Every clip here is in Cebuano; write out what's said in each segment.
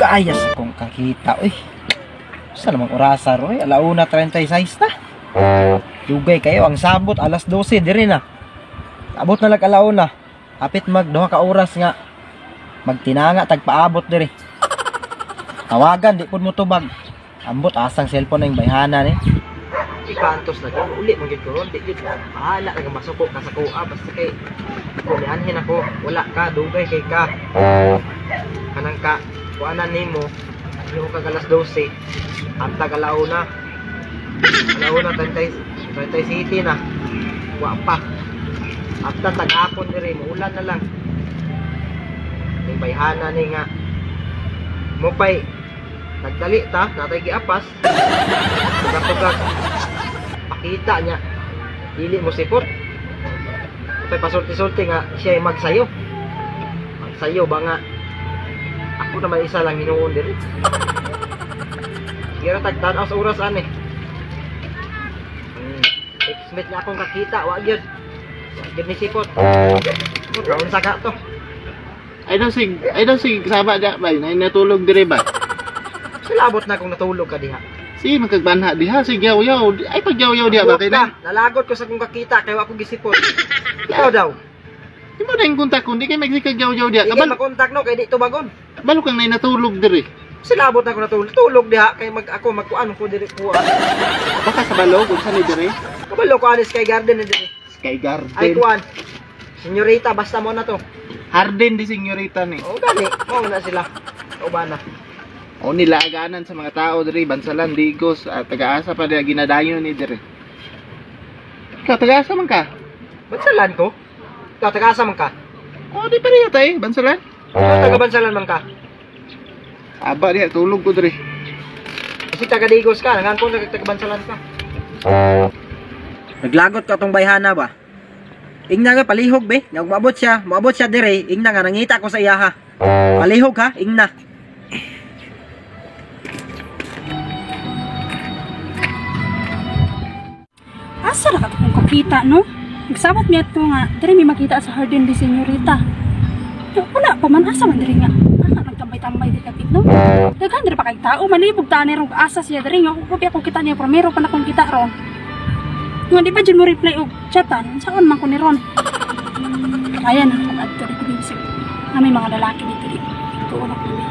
Dugaya sa kong kakita, uy. Sa namang orasa ro, 1:36 na. Dugay kayo, ang sabot, 12:00, diri na. Abot na lag 1:00. Apit mag 2 ka oras nga. Magtinanga, tagpaabot diri. Tawagan, di pud mo tubag. Ambot, asang cellphone na yung bayhana ni. Ikantos na ko, uli mo gyud ko ron, di gyud. Bahala na masuko ka sa kuha, basta kay kulianhin ako, wala ka, dugay kay ka. Kanang ka, kuanan nimo, yung kag 12:00, antag 1:00. 1:00, 30 city na. Wa pa. After tag-hapon diri, muulan na lang. Yung bayhana ni nga. Mupay, nagdali ta, natay giapas. Tugag-tugag. Pakita niya. Dili mo sipot. Mupay pasulti-sulti nga siya ay magsayo. Magsayo ba nga? Ako naman isa lang hinuon diri. Kira tag tan-aw sa oras ani. Ex-mate na akong kakita, wa gyud. Wa gyud ni sipot. Roon sa ka to. Ay daw sig saba da bay, nay natulog dire ba? Silabot na kung natulog ka diha. Si magkagbanha diha sig yaw-yaw. Ay pagyaw-yaw diha ba kay na? Nalagot ko sa kong kakita kay wa ko gisipot. Ikaw daw. Di mo na yung kontak kundi kay magsikag yaw-yaw diha. Di Kabalo, makontak no kay di tubagon. balo kang nay natulog dire. Silabot na kung natulog. Tulog diha kay mag ako magkuan ko diri kuha. Baka kabalo kung saan ni dire. Kabalo ko alis kay garden ni diri. Sky Garden. Ay kuan. Senyorita basta mo na to. Harden di senyorita ni. Oo gani, mao na sila. Uba na. O nilaaganan sa mga tao dire, Bansalan, Digos, at taga-asa pa diha ginadayon ni dire. Ikaw taga-asa man ka? Bansalan ko? Ikaw taga-asa man ka? O di pareho tay, Bansalan. Ikaw taga Bansalan man ka? Aba diha tulog ko dire. Kasi taga Digos ka, nangangkon ka taga Bansalan ka. Naglagot ka tong bayhana ba? Ingna nga palihog be, nga moabot siya dire, ingna nga nangita ko sa iya ha. Palihog ha, ingna. Asa ra ka kung kakita no? Nagsabot mi ato nga diri mi makita sa Harden di Senyorita. Wala pa man asa man diri nga. Asa nagtambay-tambay diri kapit no? Daghan diri pa kay tao malibog ta ni rog asa siya diri nga kung ako kita niya primero pa na kong kita ron. Nga di ba jud mo reply og chatan saan man ko ni ron. Kaya na kung adto dito bisig. Na may mga lalaki dito di. Tuon ako ni.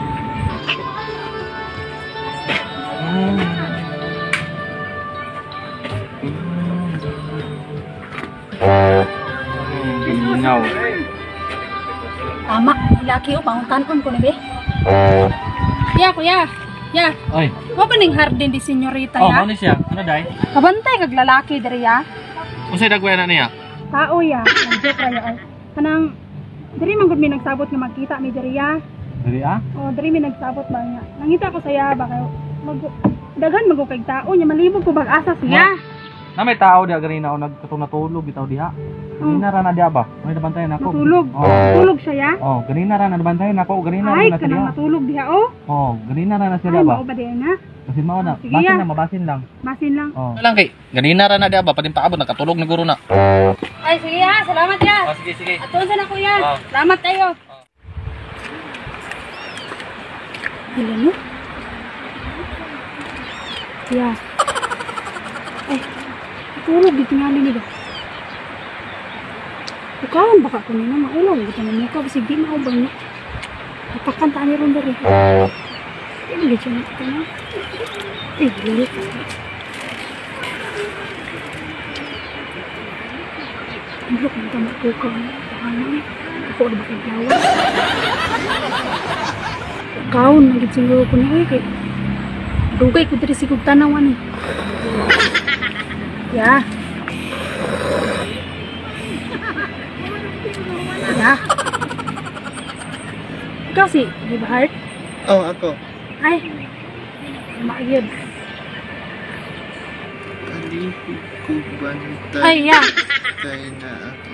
Gingaw. Tama, laki o panguntanon ko ni be. Ya, kuya. Ya. Oy. Mo pa ning Harden di Senyorita Oh, ya. mao ni siya. Ano dai? Kabantay kag lalaki diri ya. Unsay dagway na niya? Tao ya, nag-joke ra ya. Oy. Kanang diri man gud mi nagsabot nga magkita mi diri ya. Diri ah? O diri mi nagsabot ba niya. Nangita ko sa iya ba kayo mag daghan man gud kay tao nya malibog ko bag asa siya. Na may tao diha ganina o nagkatulog bitaw diha. Ganina ra na diha ba? May nabantayan ako. Matulog. Oh. Matulog siya ya. Oh, ganina ra na nabantayan ako, ganina ra Ay, na siya kanang diha. matulog diha oh. Oh, ganina ra na siya Ay, diha ba? mao ba diha na? Basin mao na. Sige, Basin ya. lang, mabasin lang. Basin lang. Oh. Lang kay ganina ra na diha ba? Patin paabot nakatulog na guro na. Ay, sige ya, salamat ya. Oh, sige sige. Atuon sa na kuya. Oh. Salamat kayo. Ilan no? Ya. Ay, tulog dito nga nila. Bukaon baka ko nila maulaw. Dito na mukha kasi di maubang niya. Napakan ta ni ron diri. Hindi siya nakita na. Eh, lilit. Ang look ng tama ko ka. Baka na eh. Ako na ba kay Blawa? Kaon, naging siguro ko niya. Kay dugay ko diri sigog tanawan eh. Ya. Ya. Ikaw si, di ba Heart? Oh, ako. Ay, maayod. Palihog ko bantay. Ay, ya. Kay na ako.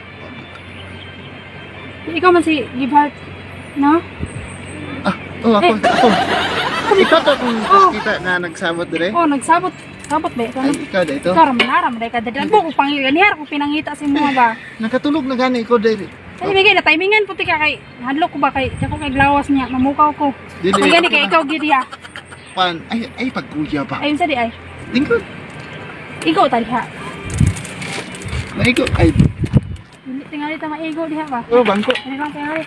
Ikaw man si Give Heart, no? Ah, oh, ako, Eh. ako. Ikaw to kung Oh. kita na nagsabot dire? Oh, nagsabot. Sabot ba ito? Ay, ikaw da ito. Ikaw raman naram, dahil ka dadalbo kung pangilan niya, kung pinangita si mga ba. Nakatulog na gani ko dire. Ay, bigay na timingan puti ka kay hadlok ko ba kay dako kay glawas niya, mamukaw ko. Dili. Ay gani kay ikaw gid ya. Pan, ay ay pagkuya ba. Ayun sa di ay. Lingkod. Ikaw ta diha. Naigo ay Dili tingali ta maigo diha ba. oh bangko. Dili lang tingali.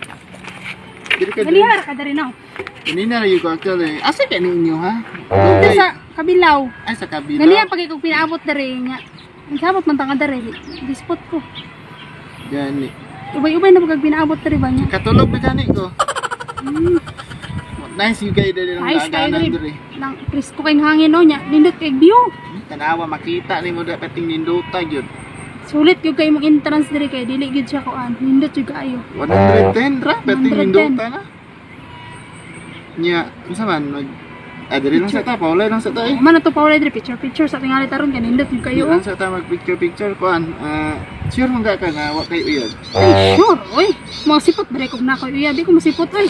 Dili ka Dali ha ka diri na. Kanina ra ko actually. Asa ka ninyo ha? Dito sa kabilaw. Ay sa kabila. Ganiya pag ikaw pinaabot diri niya. Ang sabot man ta ka diri. Dispot ko. Gani. Ubay-ubay na pag pinaabot diri ba niya. Katulog na gani ko. Nice you guys dili lang Nice kayo daaganan diri. diri. Nang presko kay hangin no niya. Nindot kay view. Tanawa makita nimo dapat ting nindota gyud. Sulit gyud kay imong entrance diri kay dili gyud siya kuan. Nindot gyud kaayo. 110 ra perting 110. nindota na. Nya, unsa man mag diri lang sa ta, paulay lang sa ta eh. Man ato pa diri picture picture sa tingali taron kay nindot gyud kayo. Kayo lang sa ta mag picture picture kuan. Sure man ka ka na wa kay uyab. Ay, sure, oy. Mga sipot diri kog na ko uya, di ko masipot oy.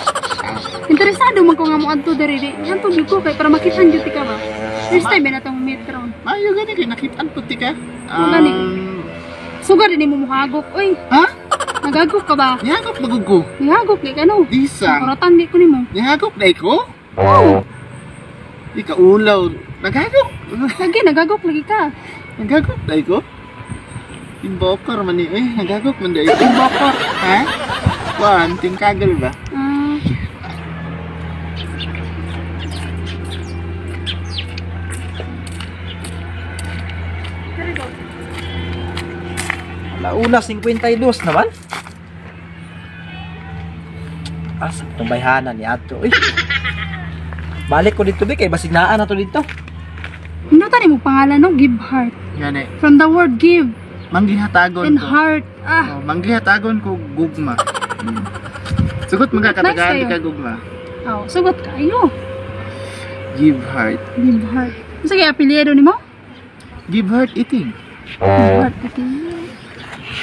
Interesado man ko nga mo adto diri di. Adto gyud ko kay para makita gyud ka ba. First time na tong meet ron. Mayo gani kay nakitaan pud ti ka. Oo, gani. Sugar din mo muhagok oy. Ha? Nagagok ka ba? Nihagop magug ko. Nihagok di ka no. Disang. Kuratan di ko nimo. Nihagop na ko? Oo. Di ka ulaw. Naghagop. Lagi nagagok lagi ka. Naghagop na ko? Timbokor man ni eh. Naghagop man dai. Timbokor. Ha? Kuan, tingkagal ba? Ah, Alauna, 52 naman. Asa itong bayhanan ni Ato. Uy. Balik ko dito, be, kay basig naa na to dito. Hindi mo pangalan no, give heart. Gani. From the word give Manggihatagon and ko. heart. Ah, Oh, manggihatagon ko gugma. Sugot mga katagaan Nice di kayo. ka gugma. oh, sugot kayo. Give heart. Give heart. Unsa kay apelyido nimo? Give heart eating. Give heart iting.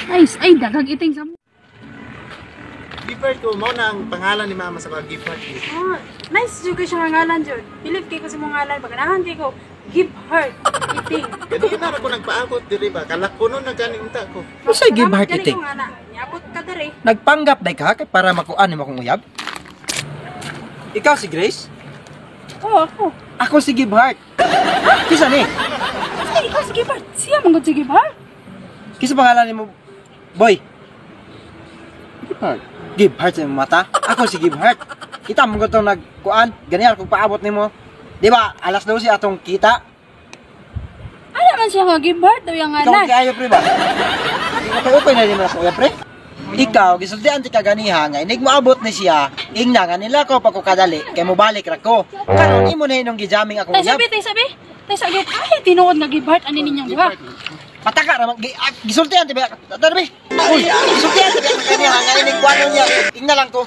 Ay, ay daghang iting sa mo. Give heart ko mo na ang pangalan ni mama sa mga give heart. Ah, nice jud kay siya nga ngalan jud. Believe kay ko sa mong ngalan paganahan kay ko give heart iting. Gani na ra ko nagpaabot diri ba? Kalak ko nun nagani unta ko. Unsay give heart Gani iting? ko nga na, niabot ka diri. Nagpanggap day ka kay para makuan nimo akong uyab? Ikaw si Grace? Oo, ako. Ako si Give Heart. Kisa ni? Ay, ikaw si give heart. Siya man gud si give heart. Kisa pangalan nimo? Boy, Give heart. Give Heart sa imong mata. Ako si Give Heart. Kita mo gutong nagkuan, ganihan kung paabot nimo. Di ba? Alas 12 atong kita. Ala man siya nga give heart daw yung Ikaw ngalan. kaayo pre ba? Okay, okay na din mo ako pre. Ikaw gisultian ti ka ganiha nga inig moabot ni siya, ingna nga nila ko pagkukadali kay mobalik ra ko. Karon imo na inong gijaming akong Tay uyab. sabi, tay sabi. Tay sabi, ay tinuod nga give heart ani ninyong duha. Pataka ra man gisultian ti ba? Tara be. Uy, gisultian ti ba ganiha nga inig kuano niya. Ingna lang ko.